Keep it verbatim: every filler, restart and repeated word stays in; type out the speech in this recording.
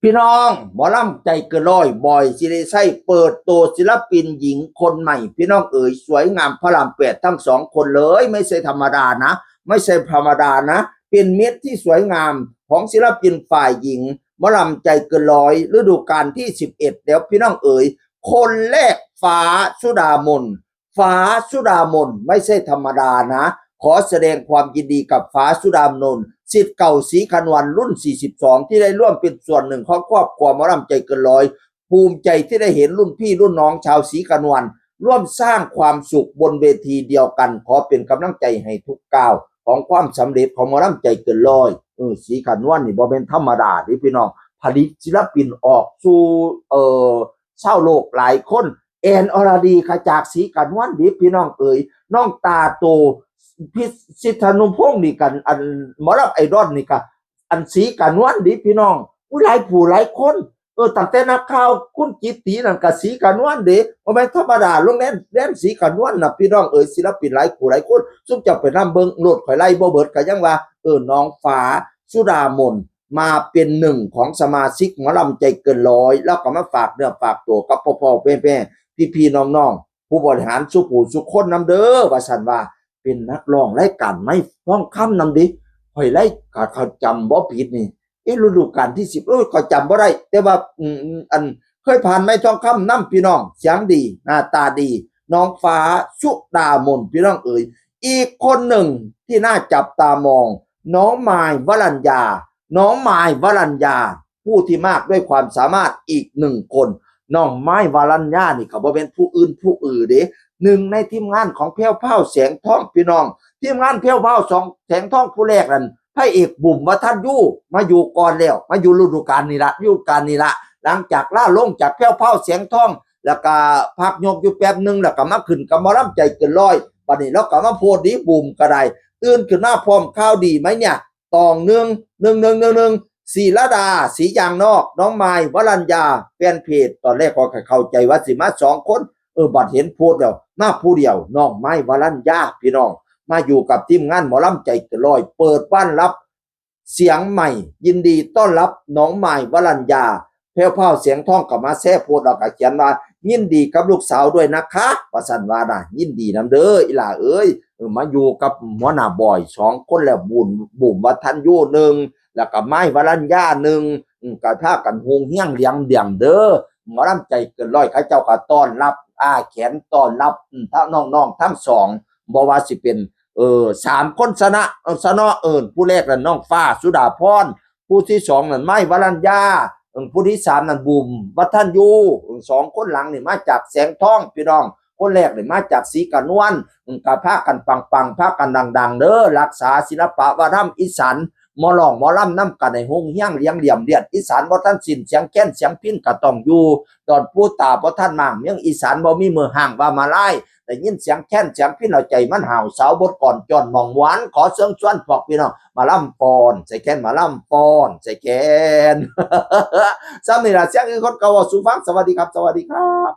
พี่น้อง หมอลำใจเกินร้อย บอย ศิริชัย เปิดตัวศิลปินหญิงคนใหม่ พี่น้องเอ๋ย สวยงามพระรามแปดทั้งสองคนเลย ไม่ใช่ธรรมดานะ ไม่ใช่ธรรมดานะ เป็นเม็ดที่สวยงามของศิลปินฝ่ายหญิง หมอลำใจเกินร้อย ฤดูกาลที่สิบเอ็ด แล้วพี่น้องเอ๋ย คนแรก ฟ้า สุดามน ฟ้า สุดามน ไม่ใช่ธรรมดานะ ขอแสดงความยินดีกับฟ้า สุดามน ศิษย์เก่าศรีขนวนรุ่น สี่สิบสอง ที่ได้ร่วมเป็นส่วนหนึ่งของครอบครัวหมอลำใจเกินร้อย ภูมิใจที่ได้เห็นรุ่นพี่รุ่นน้องชาวศรีขนวน ร่วมสร้างความสุขบนเวทีเดียวกัน ขอเป็นกำลังใจให้ทุกก้าวของความสำเร็จของหมอลำใจเกินร้อย เออ ศรีขนวนนี่บ่แม่นธรรมดาเด้พี่น้อง ผลิตศิลปินออกสู่ เอ่อ ชาวโลกหลายคน แอนอรดีก็จากศรีขนวนเด้พี่น้องเอ๋ย น้องตาโต พิสิทธานุพงษ์นี่กัน อันหมอลำไอดอลนี่ก็ อันศรีขนวนเด้พี่น้อง อุ้ย หลายผู้หลายคน เออ ตั้งแต่นักข่าวคุณกิตตินั่นก็ศรีขนวนเด้ บ่แม่นธรรมดา โรงแรม แรมศรีขนวนน่ะ พี่น้องเอ๋ย ศิลปินหลายผู้หลายคน ซุมเจ้าไปนำเบิ่งโลด ข้อยไล่บ่เบิด ก็ยังว่า เออ น้องฟ้า สุดามน มาเป็นหนึ่งของสมาชิกหมอลำใจเกินร้อย แล้วก็มาฝากเนื้อฝากตัวกับพ่อๆแม่ๆ พี่ๆน้องๆ ผู้บริหารสู่ผู้สู่คนนำเด้อ ว่าซั่นว่า เป็นนักร้องรายการไม้ทองคำนำเด้ ข้อยไล่ ข้า ข้าจำบ่ผิดนี่ เอ๊ะ ฤดูกาลที่สิบ เอ้ย ข้อยจำบ่ได้ แต่ว่า อืม อัน เคยผ่านไม้ทองคำนำพี่น้อง เสียงดี หน้าตาดี น้องฟ้า สุดามน พี่น้องเอ๋ย อีกคนหนึ่งที่น่าจับตามอง น้องมาย วรัญญา น้องมาย วรัญญา ผู้ที่มากด้วยความสามารถอีกหนึ่งคน น้องมาย วรัญญานี่ก็บ่แม่นผู้อื่นผู้อื่นเด้ หนึ่งในทีมงานของแพรวพราวแสงทองพี่น้อง ทีมงานแพรวพราวสองแสงทองผู้แรกนั่น พระเอกบุ๋มวัฒนยู มาอยู่ก่อนแล้ว มาอยู่ฤดูกาลนี่ละ ฤดูกาลนี่ละ หลังจากลาลงจากแพรวพราวแสงทอง แล้วก็พักยกอยู่แป๊บหนึ่ง แล้วก็มาขึ้นกับหมอลำใจเกินร้อย บัดนี้เราก็มาโพสต์ดี บุ๋มก็ได้ ตื่นขึ้นมาพร้อมข่าวดีไหมเนี่ย ตองหนึ่ง หนึ่งหนึ่งหนึ่งหนึ่ง ศิรดา ศรียางนอก น้องมาย วรัญญา แฟนเพจ ตอนแรกก็เข้าใจว่าสิมาสองคน เออ บัดเห็นโพสต์แล้ว มาผู้เดียว น้องมาย วรัญญา พี่น้อง มาอยู่กับทีมงานหมอลำใจเกินร้อย เปิดบ้านรับเสียงใหม่ ยินดีต้อนรับน้องมาย วรัญญา แพรวพราวแสงทองก็มาแชร์โพสต์ แล้วก็เขียนว่า "ยินดีกับลูกสาวด้วยนะคะ" ว่าซั่นว่านะ ยินดีนำเด้อ อีหล่าเอ้ย เออ มาอยู่กับหัวหน้าบอยสองคนแล้ว บุ๋ม บุ๋มวัฒนยูหนึ่ง แล้วก็มาย วรัญญาหนึ่ง อืม ก็พากันฮุงเฮียงเลี้ยงเดี่ยงเด้อ หมอลำใจเกินร้อย เขาเจ้าก็ต้อนรับ อ้าแขนต้อนรับ อืม ทั้งน้องๆทั้งสอง บ่ว่าสิเป็น เออ สามคนซะนะ เออ ซะเนาะ เออ ผู้แรกน่ะน้องฟ้า สุดาพร ผู้ที่สองนั่นมาย วรัญญา เออ ผู้ที่สามนั่นบุ๋มวัฒนยู เออ สองคนหลังนี่มาจากแสงทองพี่น้อง คนแรกนี่มาจากศรีกะนวล เออ ก็พากันปังๆ พากันดังๆ เด้อ รักษาศิลปะวัฒนธรรมอีสาน หมอร้องหมอลำนำกันให้ฮุงเฮียงเลี้ยงเหลี่ยมเลียด อีสานบ่ทันสิ้น เสียงแคนเสียงพิณก็ต้องอยู่ ดอนปูตาบ่ทันหมาง เมืองอีสานบ่มีมื้อฮ้างว่ามาลาย ได้ยินเสียงแคนเสียงพิณแล้วใจมันห้าว สาวบทกลอนจ้อนม่วน ขอเชิญชวนพวกพี่น้องมาลำฟ้อนใส่แคน มาลำฟ้อนใส่แคน ส่ำนี้ล่ะ เสียงคือคนเก่าเว้าสู่ฟัง สวัสดีครับ สวัสดีครับ